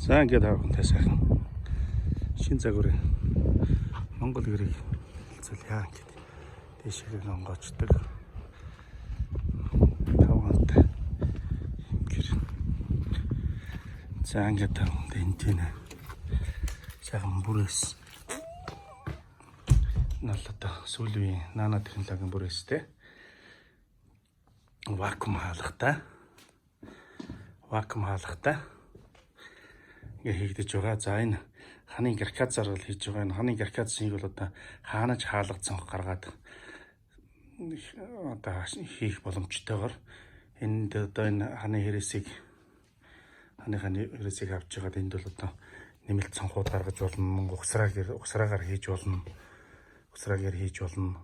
За, ингээд та бүхэнтэй сайхан шин загварын Монгол гэрийг хэлцүүлье. Ингээд дээшээ онгоочдөг. Тавгантай юм гэр. За, ингээд та бүхэндээ энэ тийм сайхан бүрээс нал одоо сүүлийн үеийн нано технологийн бүрээстэй вакуум хаалгатай, вакуум хаалгатай ингээ хийгдэж байгаа. За, энэ ханын каркасаар бол хийж байгаа. Энэ ханын каркасыг бол одоо хаанаж хаалга цонх гаргаад одоо хийх боломжтойгоор энд одоо энэ ханы хэрээсийг авч байгаад энд бол одоо нэмэлт цонхууд гаргаж болно. Мөн угсраагаар хийж болно. Угсраагаар хийж болно.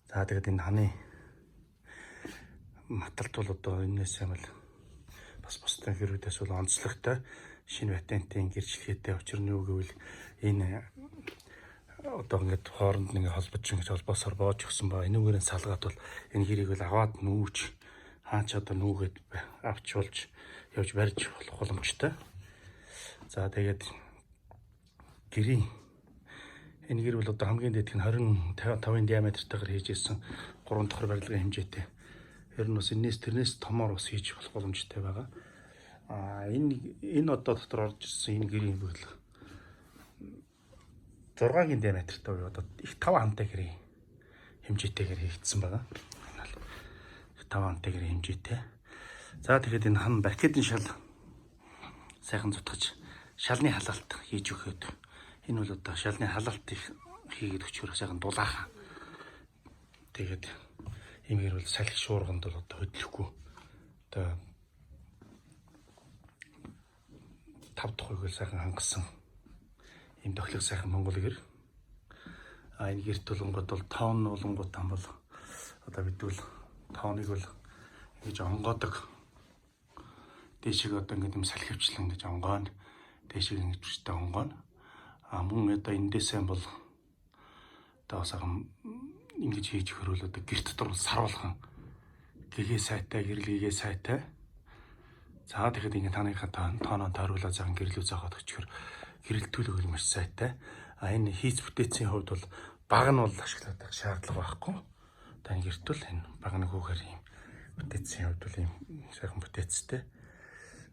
За, тэгээд энэ ханы маталт бол одоо энэс юм бол бас бусдын гэрүүдээс бол онцлогтой, шинэ патентын гэрчлэгээтэй. Учир нь юу гэвэл энэ одоо ингээд хооронд нь ингээд холбож, ингэж холбоосоор боож өгсөн ба энүүгээр нь салгаад бол энэ гэрийг бол аваад нүүж, хаач одоо нүүгээд авч болж явж барьж болох боломжтой. За, тэгээд гэрийн энэ гэр бол одоо хамгийн дээд нь 25-ын диаметртайгаар хийж исэн 3 давхар барилгын хэмжээтэй. Ер нь бас энэс тэрнээс томоор бас хийж болох боломжтой байгаа. А энэ одоо дотор орж ирсэн энэ гэрийн бол 6-гийн диаметртай буюу одоо их 5 хамтай гэрийн хэмжээтэйгээр хийгдсэн байгаа. Энэ бол их 5 хамтай гэрийн хэмжээтэй. За, тэгэхээр энэ хан баркетын шал сайхан зутгаж шалны халаалт хийж өгөхөд энэ бол одоо шалны халаалт их хийгээд өчгөр сайхан дулаахан. Тэгээд ийм гэр бол салхи шуурганд бол одоо хөдлөхгүй, одоо тав тухайг бол сайхан хангасан ийм тохилог сайхан Монгол гэр. А энэ гэрт болонгод бол тоон болонгууд там бол одоо бид бол тооныг бол ингэж онгоодог. Дээшиг одоо ингэж юм салхивчлан ингэж онгойно. Дээшиг ингэж хүчтэй онгойно. А мөн одоо эндээсээ бол одоо сайхан ингэж хийж өгөхөр одоо гэрт дотор саруулхан гэгээ сайтай, гэрлэгээ сайтай. За, тэгэхэд ингэ таныхаа тооноо тойруулаад сайхан гэрлүү зоогоод өчгөр гэрэлтүүлэг маш сайтай. А энэ хийц бүтээцийн хувьд бол баг нь бол ашиглаад байх шаардлага байхгүй. Одоо энэ гэрт бол энэ багны хүүхээр ийм бүтээцийн хувьд бол ийм сайхан бүтээцтэй.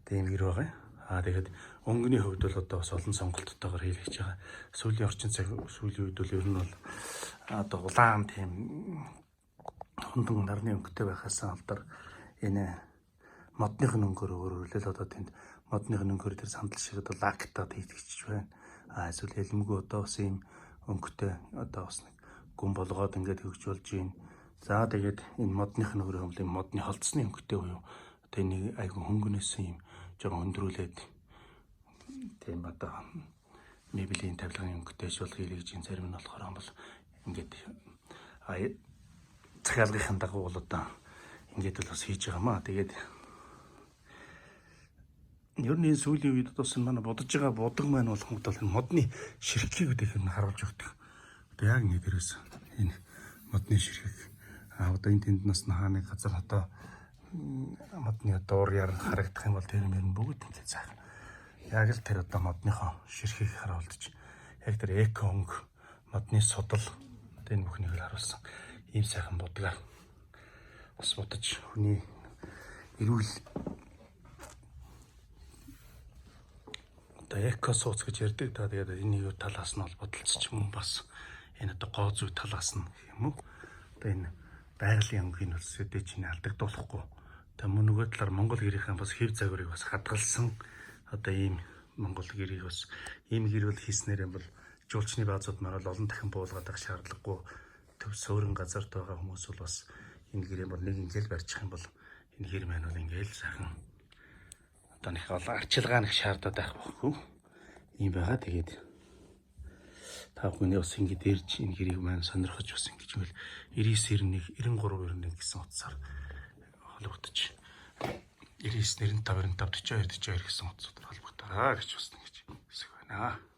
Тийм гэр байгаа. А тэгээд өнгөний хувьд бол одоо бас олон сонголттойгоор хийлгэж байгаа. Сүүлийн орчин цаг, сүүлийн үед бол ер нь бол одоо улаан, тийм хундан нарны өнгөтэй байхаас алдар энэ модных нь өнгөөр өөрөөлөл одоо тэнд модных нь өнгөөр тэр сандал шиг одоо лактаад хийгдэж байна. А эсвэл элмэгүү одоо бас ийм өнгөтэй одоо бас нэг гүн болгоод ингээд хөгж болж байна. За, тэгээд энэ модных нь өөр юм модны холдсны өнгөтэй буюу одоо энийг айгу хөнгөнөөс юм жоохон өндрүүлээд тийм одоо мебелийн тавилгын өнгөтэй шул хийлгэж энэ зарим нь болохоор бол ингээд захиалгын дагуу бол одоо ингээд бол бас хийж байгаа маа. Тэгээд ер нь энэ сүүлийн үед бас манай бодож байгаа будаг маань болоход бол энэ модны ширхгийг үдэх юм харуулж өгдөг. Одоо яг ингэ дээрээс энэ модны ширхэг, а одоо энэ тэнд нас хааны газар одоо модны одоо уур яр харагдах юм бол тэр юм ер нь бүгд ингэ сайхан. Яг л тэр одоо модныхоо ширхгийг харуулж, яг тэр эко өнгө, модны судал, одоо энэ бүхнийг л харуулсан ийм сайхан будгаар бас будаж хүний эрүүл одоо эко сууц гэж ярьдаг. Та тэгээд энэ юу талаас нь бол бодолцож мөн бас энэ одоо гоо зүй талаас нь юм уу? Одоо энэ байгалийн өнгийн бас өдөө чинь алдагдуулахгүй. Одоо мөн нөгөө талаар Монгол гэрийнхэн бас хэв загварыг бас хадгалсан одоо ийм Монгол гэрийг бас ийм гэр бол хийснээр юм бол жуулчны баазууд маань бол олон дахин буулгаад байх шаардлагагүй, төв суурин газарт байгаа хүмүүс бол бас энэ гэрээ бол нэг ингээл барьчих юм бол энэ гэр маань бол ингээл сайхан одоо нэг олон арчилгаа нэг шаардаад байх байхгүй юм байгаа. Тэгээд та бүхний бас ингэж ирж энэ гэрийг маань сонирхож бас ингэж ингээл 99 91 93 91 гэсэн утсаар холбогдож, 99 95 95 42 42 гэсэн утсаар холбогдороо гэж бас ингэж хэсэг байна.